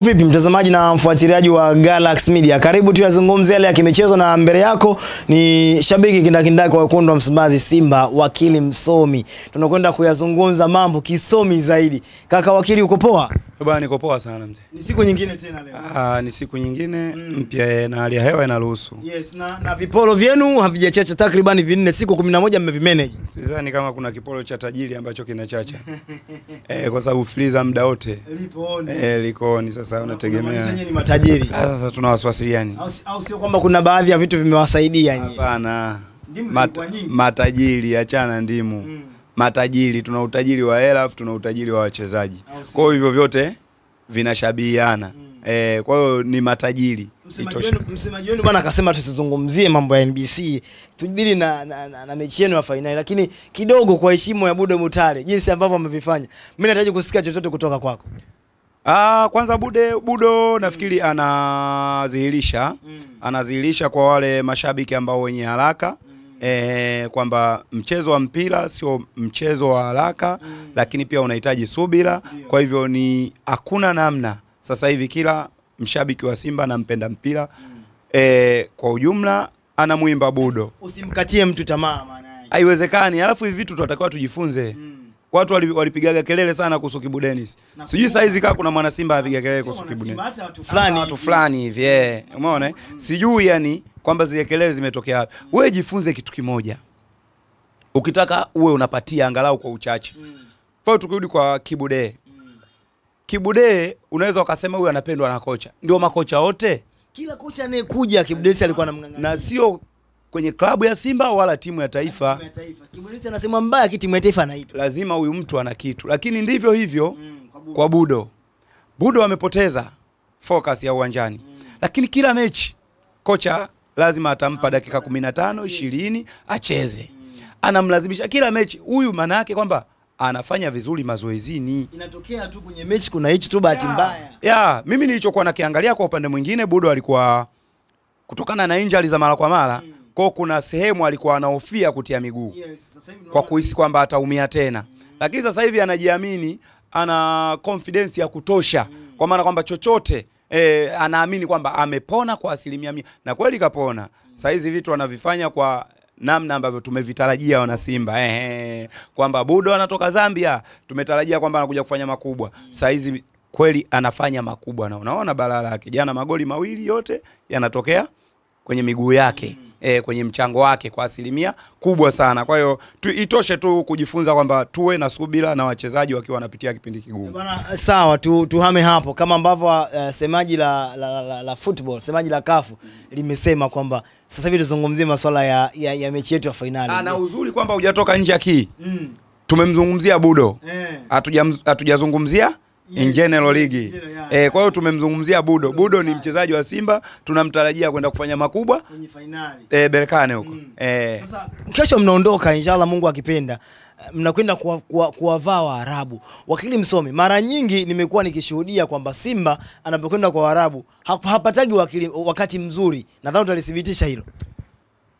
Vipi mtazamaji na mfuatiliaji wa Galaxy Media, karibu tuyazungumzie yale ya kimichezo, na mbele yako ni shabiki kindakindaki wa wekundu wa Msimbazi Simba, Wakili Msomi. Tunakwenda kuyazungumza mambo kisomi zaidi. Kaka Wakili, uko poa? Bwana, niko poa sana mzee. Ni siku nyingine tena leo. Ah, ni siku nyingine mpya na hali ya hewa inaruhusu. Yes, na vipolo vyenu havijachacha, takriban 4 siku 11 mmevimanage. Sidhani kama kuna kipolo cha tajiri ambacho kinachacha. Kwa sababu freezer muda wote lipo on. Liko on. Sasa unategemea. Sasa ni matajiri. Sasa tuna wasiwasi gani? Au sio kwamba kuna baadhi ya vitu vimewasaidia nyinyi? Hapana. Matajiri, achana ndimu. Matajiri, tuna utajiri wa hela, tuna utajiri wa wachezaji. Kwa hiyo hivyo vyote vinashabihiana. Kwa hiyo ni matajiri. Msemaji wenu bwana akasema tusizungumzie mambo ya NBC, tujadili na mechi yenu ya finali, lakini kidogo kwa heshima ya Budo Mutale jinsi ambavyo amevifanya. Mimi nahitaji kusikia chochote kutoka kwako. Kwanza Budo nafikiri anadhihirisha, anadhihirisha kwa wale mashabiki ambao wenye haraka kwamba mchezo wa mpira sio mchezo wa haraka, lakini pia unahitaji subira. Kwa hivyo ni hakuna namna. Sasa hivi kila mshabiki wa Simba na mpenda mpira kwa ujumla anamuimba Budo. Usimkatie mtu tamaa maana yake. Haiwezekani. Alafu hivi vitu tunatakiwa tujifunze. Watu walipigaga kelele sana kuhusu Kibu Dennis. Sijui saizi kama kuna mwana Simba apiga kelele kuhusu Kibu Dennis. Hata watu fulani, watu fulani hivi Umeona? Sijui yani kwamba zile kelele zimetokea wapi. Wewe jifunze kitu kimoja. Ukitaka uwe unapatia angalau kwa uchache. Kwa hiyo tukirudi kwa Kibu De. Kibu De unaweza ukasema huyu anapendwa na kocha. Ndio makocha wote. Kila kocha anayekuja Kibu Dennis alikuwa anamng'ang'ania. Na sio kwenye klabu ya Simba wala timu ya taifa. Kibu Dennis anasema mbaya timu ya taifa anaitwa. Lazima huyu mtu ana kitu. Lakini ndivyo hivyo kwa Budo. Budo amepoteza focus ya uwanjani. Lakini kila mechi kocha lazima atampa dakika 15, 20 acheze. Anamlazimisha kila mechi. Huyu maana yake kwamba anafanya vizuri mazoezini. Inatokea tu kwenye mechi kuna hicho tu bahati mbaya. Mimi nilichokuwa nakiangalia kwa upande mwingine, Budo alikuwa kutokana na injury za mara kwa mara, kwa kuna sehemu alikuwa anahofia kutia miguu. Sasa hivi kwa kuhisi kwamba ataumia tena. Lakini sasa hivi anajiamini, ana confidence ya kutosha. Kwa maana kwamba chochote anaamini kwamba amepona kwa 100%. Na kweli kapona. Sasa hizi vitu anavifanya kwa namna ambavyo tumevitarajia wana Simba. Kwamba Budo anatoka Zambia, tumetarajia kwamba anakuja kufanya makubwa. Sasa hizi kweli anafanya makubwa na unaona balaa yake. Jana magoli mawili yote yanatokea kwenye miguu yake. Kwenye mchango wake kwa asilimia kubwa sana. Kwa hiyo itoshe tu kujifunza kwamba tuwe na subira na wachezaji wakiwa wanapitia kipindi kigumu. Bwana sawa, tuhame hapo kama ambavyo semaji la football, semaji la CAF limesema kwamba sasa hivi tuzungumzie masuala ya mechi yetu ya finali. Na uzuri kwamba hujatoka nje ya kii. Tumemzungumzia Budo. Hatujazungumzia in general ligi. Kwa hiyo tumemzungumzia Budo. Budo ni mchezaji wa Simba, tunamtarajia kwenda kufanya makubwa kwenye finali. Berkane huko. Sasa kesho mnaondoka inshallah, Mungu akipenda. Mnakwenda kuwavaa Waarabu. Wakili Msomi, mara nyingi nimekuwa nikishuhudia kwamba Simba anapokwenda kwa Waarabu hapatagi wakati mzuri. Nadhani utalithibitisha hilo.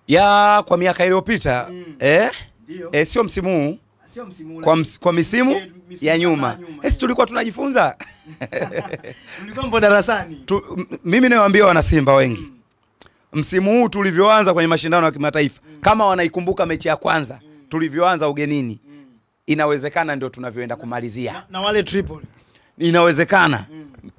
Ya kwa miaka iliyopita sio msimu huu. Sio msimu kwa misimu ya nyuma. Sisi tulikuwa tunajifunza. Mlikuwa mpo darasani. Mimi nawaambia wana Simba wengi. Msimu huu tulivyoanza kwenye mashindano ya kimataifa, kama wanaikumbuka mechi ya kwanza tulivyoanza ugenini, inawezekana ndio tunavyoenda kumalizia. Na wale Tripoli. Inawezekana.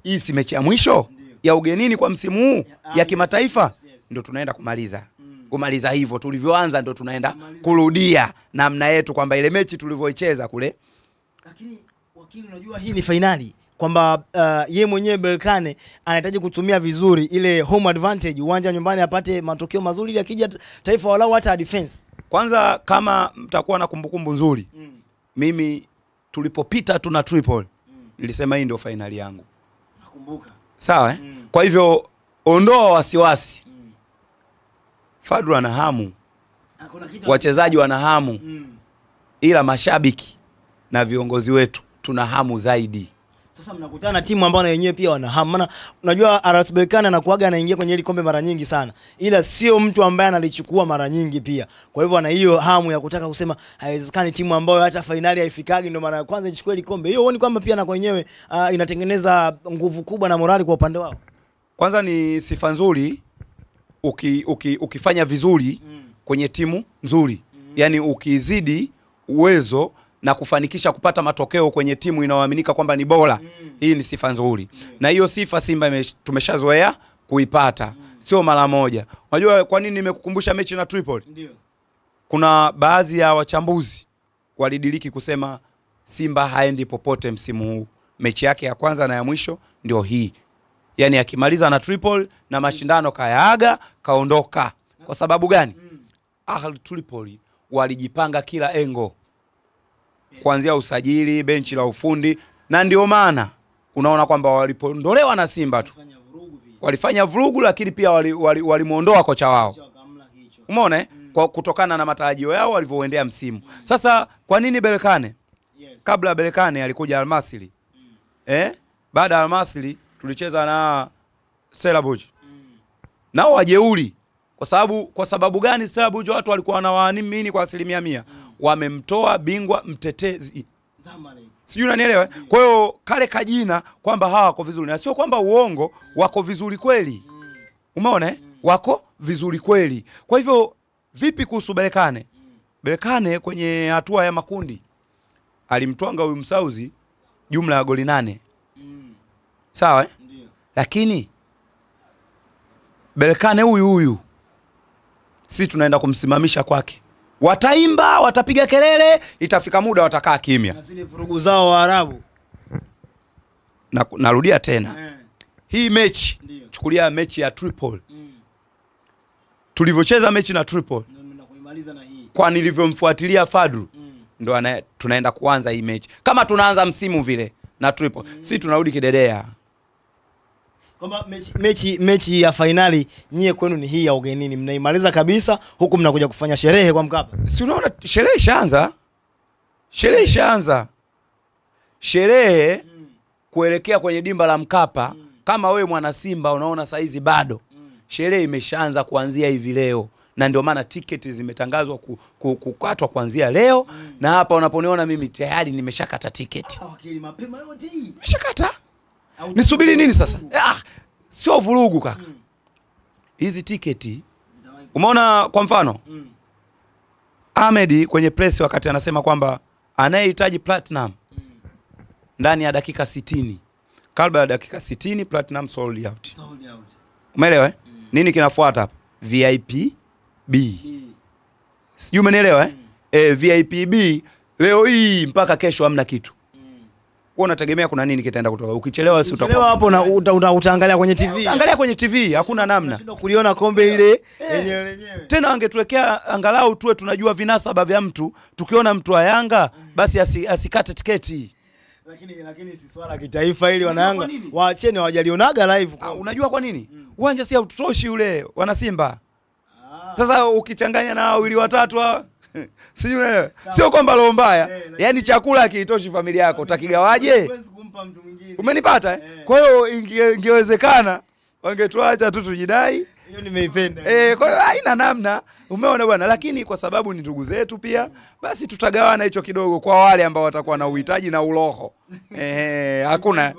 Hii si mechi ya mwisho ya ugenini kwa msimu huu ya kimataifa, ndio tunaenda kumaliza. Kumaliza hivyo tulivyoanza ndio tunaenda kurudia namna yetu kwamba ile mechi tulivyoicheza kule. Lakini Wakili, unajua hii ni finali kwamba yeye mwenyewe Berkane anahitaji kutumia vizuri ile home advantage, uwanja nyumbani apate matokeo mazuri ili akija taifa walau hata defense. Kwanza kama mtakuwa na kumbukumbu nzuri, mimi tulipopita tuna Tripoli nilisema hii ndio finali yangu. Nakumbuka. Sawa Kwa hivyo ondoa wasiwasi. Fadru ana hamu. Wachezaji wana hamu. Ila mashabiki na viongozi wetu tuna hamu zaidi. Sasa mnakutana na timu ambayo na wenyewe pia wana hamu. Maana unajua RS Berkane anakuaga anaingia kwenye ile kombe mara nyingi sana, ila sio mtu ambaye analichukua mara nyingi pia. Kwa hivyo ana hiyo hamu ya kutaka kusema haiwezekani timu ambayo hata fainali haifikagi ndio mara ya kwanza ichukue ile kombe. Hiyo huoni kwamba pia na kwa wenyewe inatengeneza nguvu kubwa na morali kwa upande wao? Kwanza ni sifa nzuri ukifanya vizuri kwenye timu nzuri. Yaani ukizidi uwezo na kufanikisha kupata matokeo kwenye timu inayoaminika kwamba ni bora. Hii ni sifa nzuri. Na hiyo sifa Simba tumeshazoea kuipata. Sio mara moja. Unajua kwa nini nimekukumbusha mechi na Tripoli? Ndio. Kuna baadhi ya wachambuzi walidiriki kusema Simba haendi popote msimu huu. Mechi yake ya kwanza na ya mwisho ndio hii. Yaani akimaliza na Tripoli na mashindano kayaaga, kaondoka. Kwa sababu gani? Ahli Tripoli walijipanga kila engo. Kuanzia usajili, benchi la ufundi, na ndio maana unaona kwamba walipondolewa na Simba tu walifanya vurugu, lakini pia walimuondoa kocha wao. Umeona Kwa kutokana na matarajio yao walivyoendea msimu. Sasa kwa nini Berkane? Kabla Berkane alikuja Almasri. Baada ya Almasri tulicheza na Stellenbosch. Nao wajeuri. Kwa sababu gani Stellenbosch watu walikuwa wanawaamini kwa 100%? Wamemtoa bingwa mtetezi. Sijui unanielewa? Kwa hiyo kale kajina kwamba hawa wako vizuri, na sio kwamba uongo, wako vizuri kweli. Umeona Wako vizuri kweli. Kwa hivyo vipi kuhusu Berkane? Berkane kwenye hatua ya makundi alimtwanga huyu Msauzi jumla ya goli 8. Sawa Ndio. Lakini Berkane huyu sisi tunaenda kumsimamisha kwake. Wataimba, watapiga kelele, itafika muda watakaa kimya. Na zile vurugu zao Waarabu. Na narudia tena. Hii mechi, chukulia mechi ya Tripoli. Tulivyocheza mechi na Tripoli. Ndio kuimaliza na hii. Kwa nilivyomfuatilia Fadru, ndio tunaenda kuanza hii mechi. Kama tunaanza msimu vile na Tripoli, sisi tunarudi kidedea. Kwamba mechi ya fainali nyie kwenu ni hii ya ugenini, mnaimaliza kabisa huku mnakuja kufanya sherehe kwa Mkapa. Si unaona sherehe ishaanza? Sherehe ishaanza. Sherehe kuelekea kwenye dimba la Mkapa. Kama wewe mwana Simba unaona saizi bado. Sherehe imeshaanza kuanzia hivi leo. Na ndio maana tiketi zimetangazwa kukatwa kuanzia leo. Na hapa unaponiona mimi tayari nimeshakata tiketi. Wakili mapema yote hii. Nimeshakata. Nisubiri nini sasa? Sio vurugu kaka. Hizi tiketi umeona kwa mfano Ahmed kwenye press wakati anasema kwamba anayehitaji Platinum ndani ya dakika 60. Kabla ya dakika 60 Platinum sold out. Sold out. Umeelewa Nini kinafuata hapa? VIP B. Sijui umeelewa VIP B leo hii mpaka kesho hamna kitu. Wewe unategemea kuna nini kitaenda kutoka? Ukichelewa si utakuwa hapo na utaangalia kwenye TV. Angalia kwenye TV, hakuna namna. Unashindwa kuliona kombe ile yenyewe yenyewe. Tena wangetuwekea angalau tuwe tunajua vinasaba vya mtu, tukiona mtu wa Yanga basi asikate tiketi. Lakini si swala kitaifa ili wana Yanga waacheni hawajalionaga live. Unajua kwa nini? Uwanja si hautoshi ule wana Simba. Sasa ukichanganya na wawili watatu hawa sijui unaelewa. Sio kwamba roho mbaya. Yaani chakula hakitoshi familia yako, utakigawaje? Huwezi kumpa mtu mwingine. Umenipata Kwa hiyo ingewezekana wangetuacha tu tujidai. Hiyo nimeipenda. Kwa hiyo haina namna. Umeona bwana, lakini kwa sababu ni ndugu zetu pia, basi tutagawana hicho kidogo kwa wale ambao watakuwa na uhitaji na uroho. Hakuna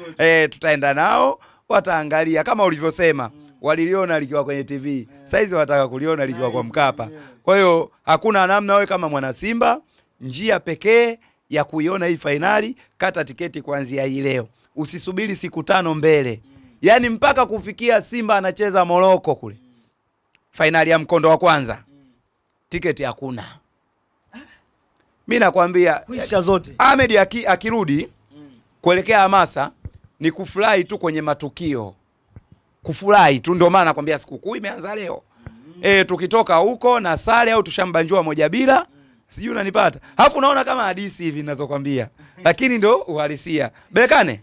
tutaenda nao, wataangalia kama ulivyosema. Waliliona likiwa kwenye TV. Saizi wataka kuliona likiwa kwa Mkapa. Kwa hiyo hakuna namna, wewe kama mwana Simba, njia pekee ya kuiona hii fainali, kata tiketi kuanzia hii leo. Usisubiri siku 5 mbele. Yaani mpaka kufikia Simba anacheza Morocco kule. Fainali ya mkondo wa kwanza. Tiketi hakuna. Mimi nakwambia kuisha zote. Ahmed akirudi kuelekea hamasa ni kufurahi tu kwenye matukio. Kufurahi tu, ndio maana nakwambia sikukuu imeanza leo. Tukitoka huko na sare au tushambanjua 1-0, sijui unanipata. Alafu unaona kama hadithi hivi ninazokuambia. Lakini ndio uhalisia. Berkane?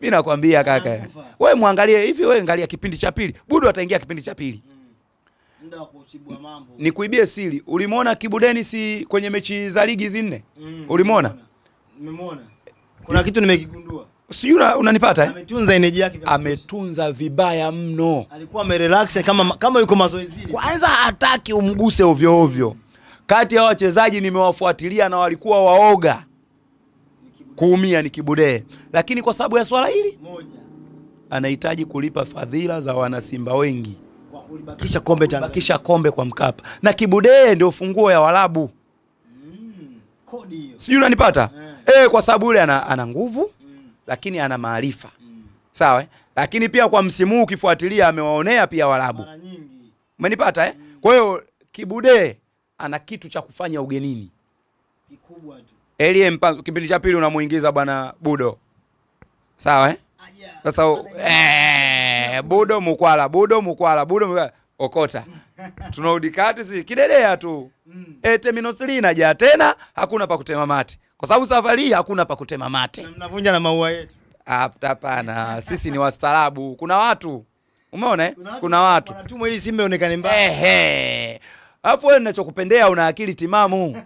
Mimi nakwambia kaka. Wewe muangalie hivi, wewe angalia kipindi cha pili. Budu ataingia kipindi cha pili. Muda wa kuchibua mambo. Nikuibie siri. Ulimuona Kibu Dennis kwenye mechi za ligi 4? Ulimuona? Nimemuona. Kuna kitu nimekigundua. Sijui unanipata eh? Ametunza energy yake. Ametunza vibaya mno. Alikuwa amerelax kama yuko mazoezini. Kwanza hataki umguse ovyo ovyo. Kati ya wachezaji nimewafuatilia na walikuwa waoga kuumia ni Kibudee. Lakini kwa sababu ya swala hili moja, anahitaji kulipa fadhila za wana Simba wengi kwa kulibakisha kombe Tanzania. Kubakisha kombe kwa Mkapa. Na Kibudee ndio funguo ya Waarabu. Kodi hiyo. Sijui unanipata? Kwa sababu yule ana nguvu lakini ana maarifa. Sawa eh? Lakini pia kwa msimu huu ukifuatilia amewaonea pia Waarabu. Mara nyingi. Umenipata eh? Kwa hiyo Kibudee ana kitu cha kufanya ugenini. Kikubwa tu. Elie Mpanzu kipindi cha pili unamuingiza bwana Budo. Sawa eh? Sasa Budo Mukwala, Budo Mukwala, Budo Mukwala, okota. Tunarudi kati si kidedea tu. Terminal 3 inaja tena, hakuna pa kutema mate. Kwa sababu safari hii hakuna pa kutema mate. Mnavunja na maua yetu. Hapana, sisi ni wastaarabu. Kuna watu. Umeona eh? Kuna watu. Wanatumwa ili Simba ionekane mbaya. Ehe. Alafu wewe ninachokupendea una akili timamu.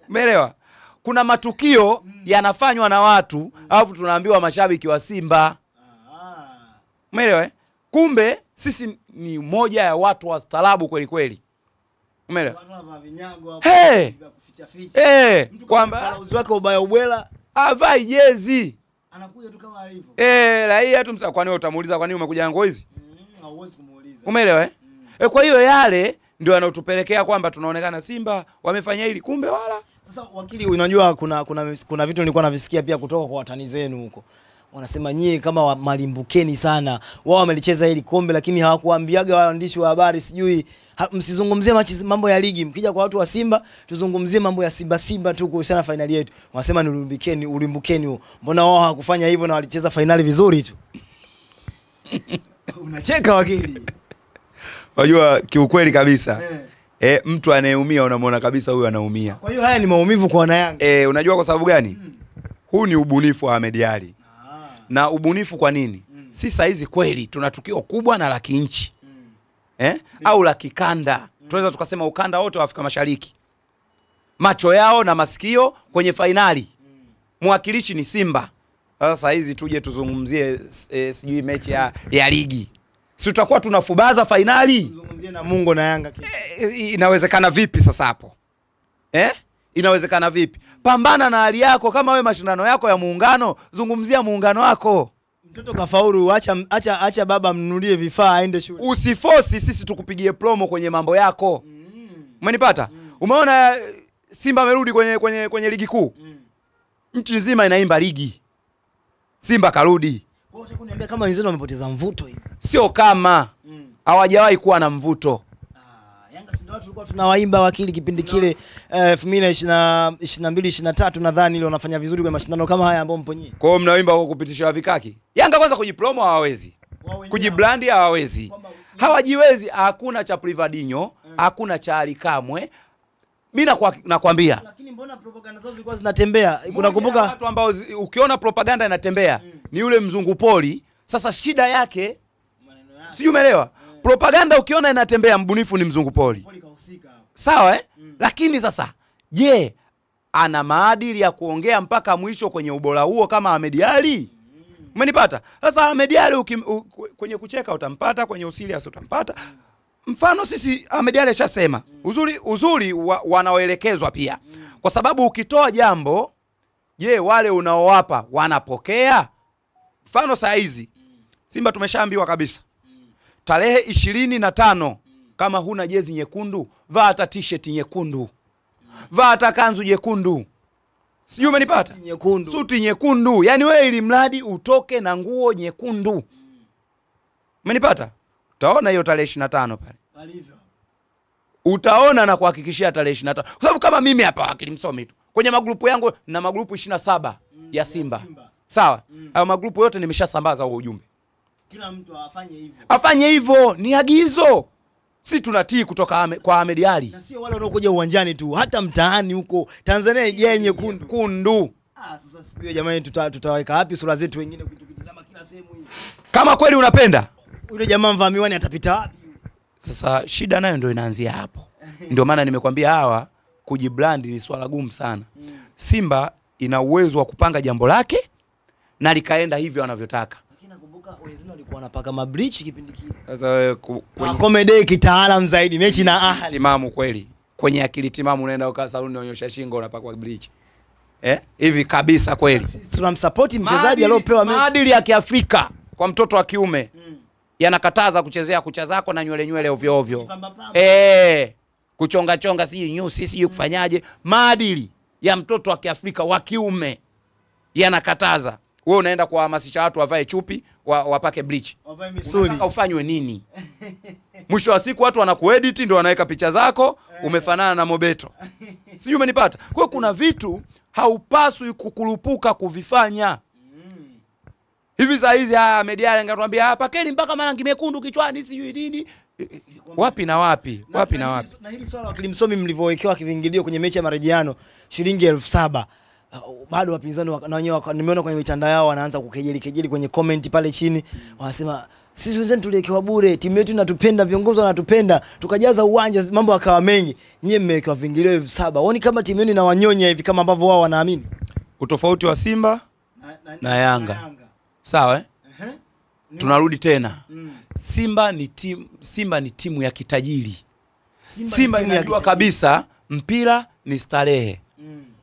Umeelewa? Kuna matukio yanafanywa na watu, alafu tunaambiwa mashabiki wa Simba. Umeelewa eh? Kumbe sisi ni moja ya watu wastaarabu kweli kweli. Umeelewa? Watu wanavaa vinyago hapo vya kuficha ficha. Kwamba kalauzi wake ubaya ubwela avai jezi. Anakuja tu kama alivyo. Raia tu kwani wewe utamuuliza kwa nini umekuja nguo hizi? Hauwezi kumuuliza. Umeelewa eh? Kwa hiyo yale ndio yanotupelekea kwamba tunaonekana Simba wamefanya hili kumbe wala. Sasa wakili, unajua kuna vitu nilikuwa navisikia pia kutoka kwa watani zenu huko. Wanasema nyie kama malimbukeni sana. Wao wamelicheza hili kombe lakini hawakuambiaga waandishi wa habari sijui msizungumzie mambo ya ligi. Mkija kwa watu wa Simba tuzungumzie mambo ya Simba Simba tu kuhusiana na finali yetu. Wanasema ni ulimbukeni, ulimbukeni huo. Mbona wao hawakufanya hivyo na walicheza finali vizuri tu? Unacheka wakili. Unajua kiukweli kabisa. Mtu anayeumia unamuona kabisa huyu anaumia. Kwa hiyo haya ni maumivu kwa wana Yanga. Unajua kwa sababu gani? Huu ni ubunifu wa Ahmed Ally. Na ubunifu kwa nini? Si saizi kweli tuna tukio kubwa na la kinchi. Au la kikanda. Tunaweza tukasema ukanda wote wa Afrika Mashariki. Macho yao na masikio kwenye fainali. Mwakilishi ni Simba. Sasa hizi tuje tuzungumzie sijui mechi ya ligi. Si tutakuwa tunafubaza fainali? Tuzungumzie na Mungu na Yanga. Inawezekana vipi sasa hapo? Inawezekana vipi? Pambana na hali yako. Kama we mashindano yako ya muungano, zungumzia muungano wako. Mtoto kafaulu, acha baba mnunulie vifaa aende shule. Usifosi sisi tukupigie promo kwenye mambo yako. Umenipata? Umeona Simba amerudi kwenye ligi kuu. Nchi nzima inaimba ligi. Simba karudi. Kwa hiyo kuniambia kama wenzetu wamepoteza mvuto hivi. Sio kama hawajawahi kuwa na mvuto. Yanga si ndio watu tulikuwa tunawaimba wakili kipindi kile 2022 23 nadhani ile wanafanya vizuri kwa mashindano kama haya ambao mpo nyinyi. Kwa hiyo mnaimba kwa kupitisha vikaki. Yanga kwanza kujipromo hawawezi. Kujibrand hawawezi. Hawajiwezi, hakuna cha Privadinho, hakuna cha Alikamwe. Mimi nakwambia. Lakini mbona propaganda zao zilikuwa zinatembea? Unakumbuka watu ambao ukiona propaganda inatembea ni yule mzungu poli. Sasa shida yake sijui umeelewa? Propaganda ukiona inatembea mbunifu ni mzungu poli. Sawa eh? Lakini sasa je, ana maadili ya kuongea mpaka mwisho kwenye ubora huo kama Ahmed Ally? Umenipata? Sasa Ahmed Ally kwenye kucheka utampata, kwenye usilias utampata. Mfano sisi Ahmed Ally ashasema uzuri wanaoelekezwa pia. Kwa sababu ukitoa jambo, je, wale unaowapa wanapokea? Mfano saa hizi Simba tumeshaambiwa kabisa. Tarehe 25 kama huna jezi nyekundu, vaa hata t-shirt nyekundu. Vaa hata kanzu nyekundu. Sijui umenipata? Suti nyekundu. Suti nyekundu. Yaani wewe ili mradi utoke na nguo nyekundu. Umenipata? Utaona hiyo tarehe 25 pale. Palivyo. Utaona na kuhakikishia tarehe 25. Kwa sababu kama mimi hapa wakili msomi tu. Kwenye magrupu yangu na magrupu 27 ya Simba. Sawa? Hayo magrupu yote nimeshasambaza huo ujumbe. Kila mtu afanye hivyo. Afanye hivyo, ni agizo. Si tunatii kutoka kwa Ahmed Ally. Na sio wale wanaokuja uwanjani tu, hata mtaani huko Tanzania ijae nyekundu. Kundu. Sasa siku hiyo jamani tutaweka wapi sura zetu wengine tukitizama kila sehemu hivi? Kama kweli unapenda. Yule jamaa mvaa miwani atapita wapi? Sasa shida nayo ndio inaanzia hapo. Ndio maana nimekwambia hawa kujibrand ni swala gumu sana. Simba ina uwezo wa kupanga jambo lake na likaenda hivyo wanavyotaka. Lakini nakumbuka wenzenu walikuwa wanapaka mabridge kipindi kile. Sasa kwenye comedy kitaalamu zaidi mechi na Ahli. Timamu kweli. Kwenye akili timamu unaenda ukaa saluni unaonyesha shingo unapakwa bridge. Hivi kabisa kweli. Tunamsupport mchezaji aliyopewa mechi. Maadili ya Kiafrika kwa mtoto wa kiume yanakataza kuchezea kucha zako na nywele nywele ovyo ovyo. Kuchonga chonga sijui nyusi sijui kufanyaje. Maadili ya mtoto wa Kiafrika wa kiume yanakataza. Wewe unaenda kuhamasisha watu wavae chupi, wapake bleach. Wavae misuli. Unataka ufanywe nini? Mwisho wa siku watu wanakuedit ndio wanaweka picha zako umefanana na Mobeto. Sijui umenipata. Kwa hiyo kuna vitu haupaswi kukurupuka kuvifanya. Hivi saa hizi media angatuambia pakeni mpaka marangi mekundu kichwani sijui nini. Wapi na wapi? Wapi na wapi? Na hili swala wakili msomi mlivyowekewa kivingilio kwenye mechi ya marejeano shilingi 7,000. Bado wapinzani na wenyewe nimeona kwenye mitandao yao wanaanza kukejeli kejeli kwenye comment pale chini, wanasema sisi wenzetu tuliwekewa bure, timu yetu inatupenda, viongozi wanatupenda, tukajaza uwanja, mambo yakawa mengi. Nyie mmewekewa vingilio 7,000. Waoni kama timu yenu inawanyonya hivi kama ambavyo wao wanaamini? Utofauti wa Simba na Yanga. Sawa Tunarudi tena. Simba ni timu ya kitajiri. Simba inajua kabisa mpira ni starehe.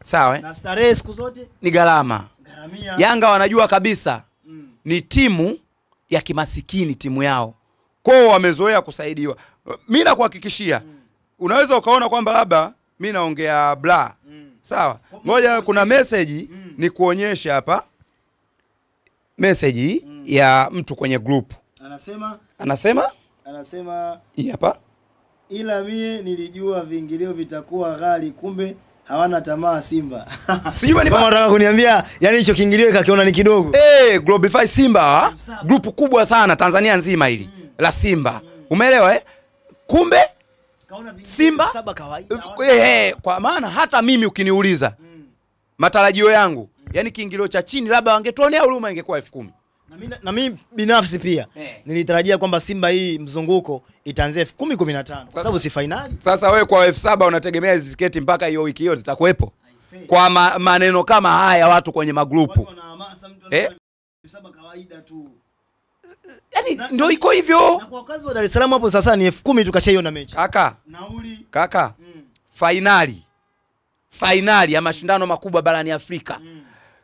Sawa Na starehe siku zote ni gharama. Yanga wanajua kabisa ni timu ya kimasikini timu yao. Kwao wamezoea kusaidiwa. Mimi nakuhakikishia unaweza ukaona kwamba labda mimi naongea bla. Sawa. Ngoja kuna message ni kuonyesha hapa. Message ya mtu kwenye group. Anasema hii hapa. Ila mie nilijua viingilio vitakuwa ghali, kumbe hawana tamaa Simba. Sijui ni kama unataka kuniambia yani hicho kiingilio kakiona ni kidogo. Globify Simba, group kubwa sana Tanzania nzima hili la Simba. Umeelewa Kumbe kaona Simba saba kawaida. Kwa maana hata mimi ukiniuliza matarajio yangu, yani kiingilio cha chini labda wangetuonea huruma ingekuwa 10,000. Na mimi binafsi pia nilitarajia kwamba Simba hii mzunguko itaanzia 10,000 15,000 kwa sababu si finali. Sasa wewe kwa 7,000 unategemea hizi tiketi mpaka hiyo wiki hiyo zitakuwepo? Kwa maneno kama haya watu kwenye magrupu. Watu kawaida tu. Yaani ndio iko hivyo. Na kwa wakazi wa Dar es Salaam hapo sasa ni 10,000 tukashaiona mechi. Kaka. Nauli. Kaka. Finali. Finali ya mashindano makubwa barani Afrika.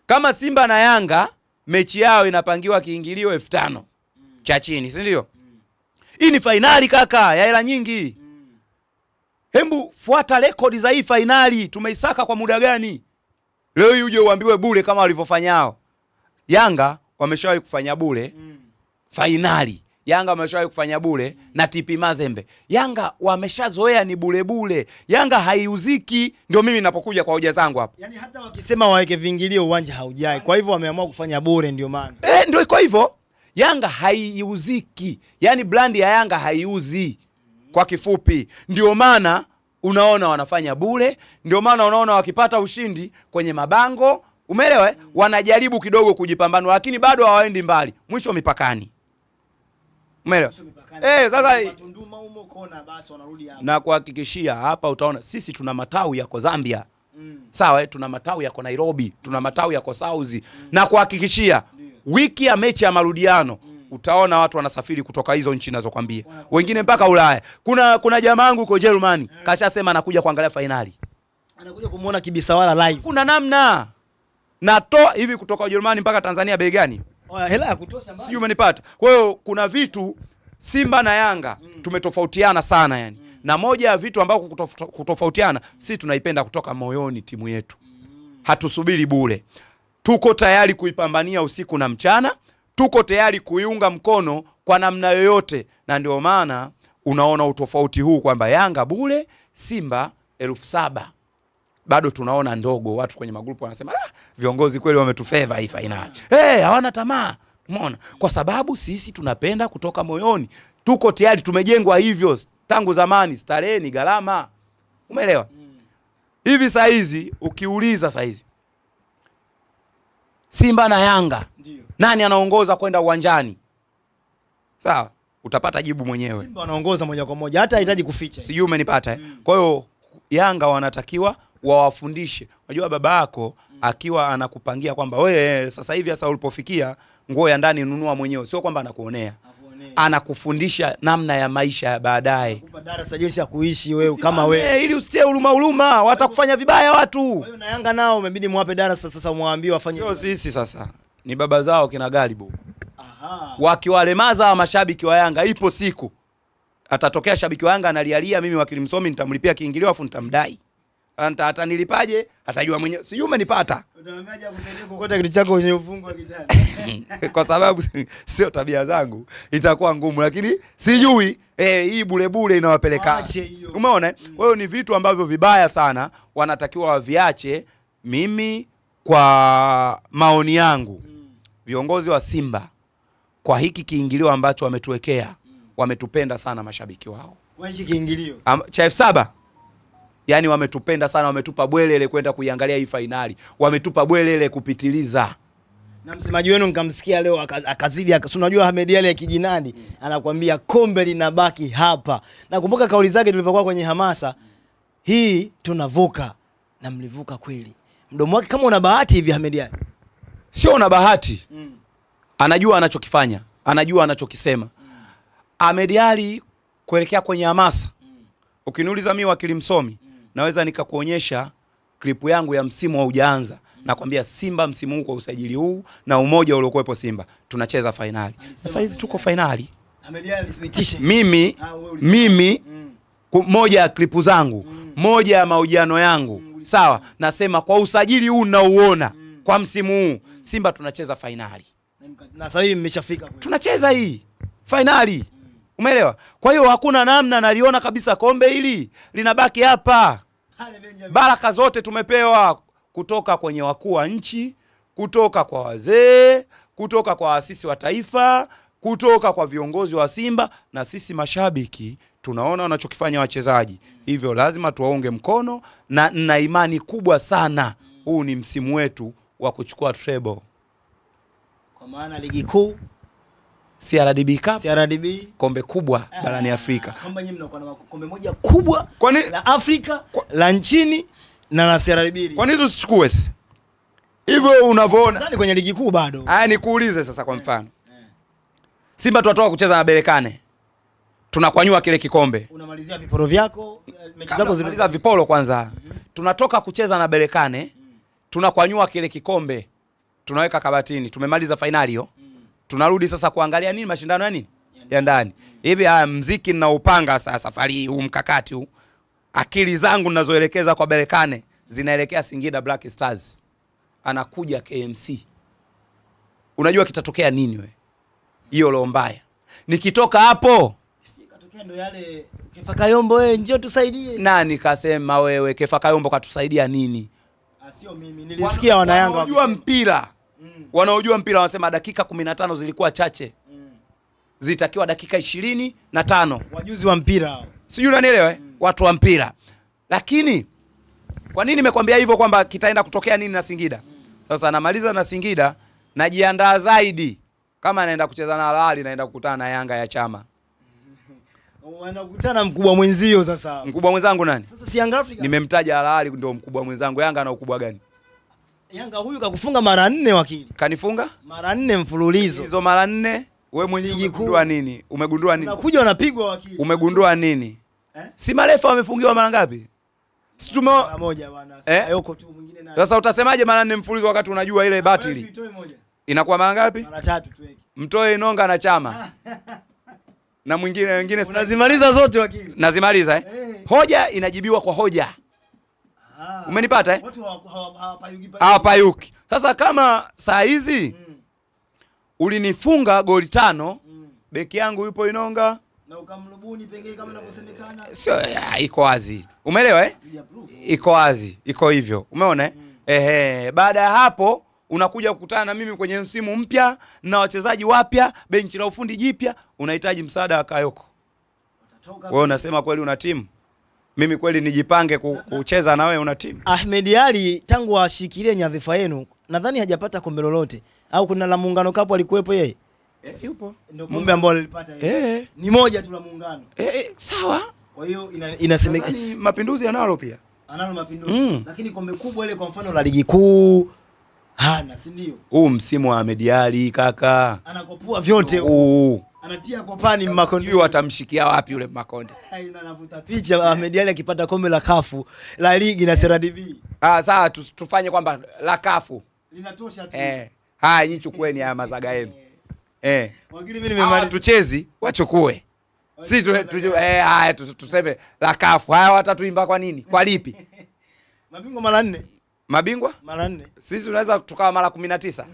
Kama Simba na Yanga mechi yao inapangiwa kiingilio 5,000 cha chini, si ndio? Hii ni finali kaka, ya hela nyingi. Hembu fuata rekodi za hii finali, tumeisaka kwa muda gani? Leo hii uje uambiwe bure kama walivyofanyao. Yanga wameshawahi kufanya bure finali. Yanga wameshawahi kufanya bure na TP Mazembe. Yanga wameshazoea ni bure bure. Yanga haiuziki. Ndio mimi ninapokuja kwa hoja zangu hapa. Yaani hata wakisema waweke viingilio uwanja haujai. Kwa hivyo wameamua kufanya bure ndio maana. Ndio iko hivyo. Yanga haiuziki. Yaani brand ya Yanga haiuzi. Kwa kifupi, ndio maana unaona wanafanya bure, ndio maana unaona wakipata ushindi kwenye mabango, umeelewa Wanajaribu kidogo kujipambanua lakini bado hawaendi mbali. Mwisho mipakani. Umeelewa? Sasa Tunduma humo kona basi wanarudi hapa. Na kuhakikishia hapa utaona sisi tuna matawi yako Zambia. Sawa, tuna matawi yako Nairobi, tuna matawi yako South. Na kuhakikishia wiki ya mechi ya marudiano utaona watu wanasafiri kutoka hizo nchi ninazokuambia. Wengine mpaka Ulaya. Kuna jamaa wangu uko Jerumani, kashasema anakuja kuangalia finali. Anakuja kumuona Kibisawala live. Kuna namna. Natoa hivi kutoka Ujerumani mpaka Tanzania bei gani? Hela ya kutosha mbali. Sijui umenipata. Kwa hiyo kuna vitu Simba na Yanga tumetofautiana sana yani. Na moja ya vitu ambavyo kutofautiana, sisi tunaipenda kutoka moyoni timu yetu. Hatusubiri bure. Tuko tayari kuipambania usiku na mchana. Tuko tayari kuiunga mkono kwa namna yoyote. Na ndio maana unaona utofauti huu kwamba Yanga bure, Simba 7,000. Bado tunaona ndogo, watu kwenye magrupu wanasema viongozi kweli wametufeva hii finali. Hawana tamaa. Umeona? Kwa sababu sisi tunapenda kutoka moyoni. Tuko tayari, tumejengwa hivyo tangu zamani, starehe ni gharama. Umeelewa? Hivi saa hizi ukiuliza saa hizi Simba na Yanga ndio nani anaongoza kwenda uwanjani? Sawa, utapata jibu mwenyewe. Simba wanaongoza moja kwa moja, hata hahitaji kuficha. Sijui umenipata Kwa hiyo Yanga wanatakiwa wawafundishe. Unajua baba yako akiwa anakupangia kwamba wewe sasa hivi sasa ulipofikia nguo ya ndani nunua mwenyewe, sio kwamba anakuonea. Anakufundisha namna ya maisha ya baadaye. Kupa darasa jinsi ya kuishi wewe kama wewe. Ili usitie huruma huruma, watakufanya vibaya watu. Kwa hiyo na Yanga nao umebidi muwape darasa sasa, muwaambie wafanye. Sio sisi sasa. Ni baba zao kina Galibu. Aha. Wakiwalemaza mashabiki wa Yanga, ipo siku atatokea shabiki wa Yanga analialia, mimi wakili msomi nitamlipia kiingilio afu nitamdai. Atanilipaje? Atajua mwenyewe. Sijui umenipata. Utaambiaje akusaidie kukota kitu chako kwenye ufungu wa kijani? Kwa sababu sio tabia zangu, itakuwa ngumu, lakini sijui hii bure bure inawapeleka. Umeona? Kwa hiyo ni vitu ambavyo vibaya sana wanatakiwa waviache. Mimi kwa maoni yangu, viongozi wa Simba kwa hiki kiingilio ambacho wametuwekea, wametupenda sana mashabiki wao. Kwa hiki kiingilio cha 7000, yani wametupenda sana, wametupa bwelele kwenda kuiangalia hii finali. Wametupa bwelele kupitiliza. Na msemaji wenu nikamsikia leo akazidi, unajua Ahmed Ally ya kijinani anakuambia kombe linabaki hapa. Nakumbuka kauli zake tulivyokuwa kwenye hamasa, hii tunavuka, na mlivuka kweli. Mdomo wake kama una bahati hivi Ahmed Ally. Sio una bahati. Anajua anachokifanya, anajua anachokisema. Ahmed Ally kuelekea kwenye hamasa. Ukiniuliza mimi wakili msomi, naweza nikakuonyesha klipu yangu ya msimu haujaanza. Nakwambia Simba msimu huu kwa usajili huu na umoja uliokuwepo Simba tunacheza finali. Sasa hizi tuko finali. Mimi mimi moja ya klipu zangu, moja ya mahojiano yangu, sawa, nasema kwa usajili huu nauona kwa msimu huu Simba tunacheza finali. Na sasa hivi mmeshafika kweli. Tunacheza hii finali. Umeelewa? Kwa hiyo hakuna namna, naliona kabisa kombe hili linabaki hapa. Baraka zote tumepewa kutoka kwenye wakuu wa nchi, kutoka kwa wazee, kutoka kwa waasisi wa taifa, kutoka kwa viongozi wa Simba, na sisi mashabiki tunaona wanachokifanya wachezaji. Hivyo lazima tuwaunge mkono, na nina imani kubwa sana huu ni msimu wetu wa kuchukua treble. Kwa maana ligi kuu, CRDB Cup, CRDB kombe kubwa barani Afrika. Kwamba nyinyi mnakuwa na kombe moja kubwa la Afrika, la nchini na la CRDB. Kwa nini tusichukue sasa? Hivyo unavyoona. Sasa ni kwenye ligi kuu bado. Haya nikuulize sasa kwa mfano. Simba tunatoka kucheza na Berkane. Tunakwanyua kile kikombe. Unamalizia viporo vyako, mechi zako zinamaliza viporo kwanza. Tunatoka kucheza na Berkane, tunakwanyua kile kikombe. Tunaweka kabatini. Tumemaliza finali hiyo. Tunarudi sasa kuangalia nini mashindano ya nini? Ya ndani. Hivi haya mziki ninaupanga sasa safari huu mkakati huu. Akili zangu ninazoelekeza kwa Berkane zinaelekea Singida Black Stars. Anakuja KMC. Unajua kitatokea nini we? Hiyo roho mbaya. Nikitoka hapo sikatokea ndo yale Kefa Kayombo, wewe njoo tusaidie. Nani kasema wewe Kefa Kayombo katusaidia nini? Sio mimi, nilisikia wana Yanga wanaojua mpira. Wanaojua mpira wanasema dakika 15 zilikuwa chache. Zitakiwa dakika 25. Wajuzi wa mpira hao. Sijui unanielewa eh? Watu wa mpira. Lakini kwa nini nimekwambia hivyo kwamba kitaenda kutokea nini na Singida? Sasa namaliza na Singida, najiandaa zaidi kama naenda kucheza na Al Ahly, naenda kukutana na Yanga ya Chama. Wanakutana mkubwa mwenzio sasa. Mkubwa mwenzangu nani? Sasa si Yanga Afrika. Nimemtaja Al Ahly ndio mkubwa mwenzangu. Yanga ana ukubwa gani? Yanga huyu kakufunga mara 4 wakili. Kanifunga? Mara 4 mfululizo. Hizo mara 4 wewe mwenyewe umegundua nini? Umegundua nini? Unakuja unapigwa wakili. Umegundua nini? Si marefa wamefungiwa mara ngapi? Si tume moja bwana. Sayoko tu mwingine naye. Sasa utasemaje mara 4 mfululizo wakati unajua ile batili? Inakuwa mara ngapi? Mara 3 tuweke. Mtoe Inonga na Chama. Na mwingine wengine unazimaliza zote wakili. Nazimaliza eh? Hoja inajibiwa kwa hoja. Umenipata eh? Watu hawapayuki. Hawapayuki. Sasa kama saa hizi ulinifunga goli 5, beki yangu yupo Inonga na ukamlubuni pengine kama inavyosemekana. Sio, iko wazi. Umeelewa eh? Iko wazi, iko hivyo. Umeona eh? Ehe, baada ya hapo unakuja kukutana na mimi kwenye msimu mpya na wachezaji wapya, benchi la ufundi jipya, unahitaji msaada wa Kayoko. Wewe unasema kweli una timu? Mimi kweli nijipange kucheza na wewe una timu? Ahmed Ally tangu ashikilie nyadhifa yenu nadhani hajapata kombe lolote. Au kuna la Muungano Cup alikuwepo yeye? Yupo. Ndio kombe ambalo alilipata yeye. Ni moja tu la Muungano. Sawa. Kwa hiyo inasemekana Mapinduzi yanalo pia. Analo mapinduzi. Lakini kombe kubwa ile kwa mfano la ligi kuu hana, si ndio? Huu msimu wa Ahmed Ally kaka. Anakopua vyote. Anatia kwa pani Makonde. Huyu atamshikia wapi yule Makonde? Anavuta picha Ahmed Ally akipata kombe la kafu la ligi na CRDB. Sawa, tufanye kwamba la kafu linatosha tu. Haya nyinyi chukueni haya mazaga yenu. Wakili mimi nimemaliza. Tuchezi wachukue. Si haya tuseme la kafu. Haya watatuimba kwa nini? Kwa lipi? Mabingwa mara 4. Mabingwa? Mara 4. Sisi tunaweza tukawa mara 19.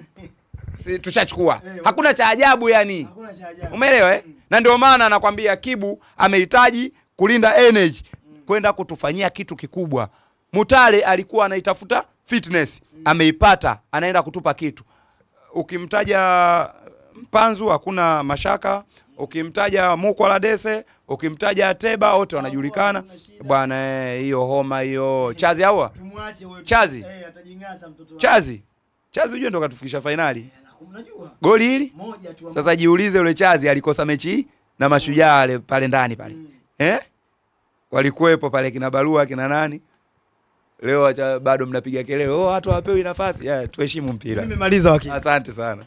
Si tushachukua. Hakuna cha ajabu yani. Hakuna cha ajabu. Umeelewa Na ndio maana nakwambia Kibu amehitaji kulinda energy kwenda kutufanyia kitu kikubwa. Mutale alikuwa anaitafuta fitness, ameipata, anaenda kutupa kitu. Ukimtaja Mpanzu hakuna mashaka, ukimtaja Mukwaladese, ukimtaja Ateba wote wanajulikana. Bwana hiyo homa hiyo. Chazi hawa? Tumwache wewe. Chazi. Atajingata mtoto wake. Chazi. Chazi unajua ndo katufikisha finali. Unajua? Goli hili? Moja tu. Sasa jiulize yule Chazi alikosa mechi na Mashujaa pale ndani pale. Walikuwepo pale kina Barua kina nani? Leo bado mnapiga kelele, watu hawapewi nafasi. Tuheshimu mpira. Nimemaliza wakili. Asante sana.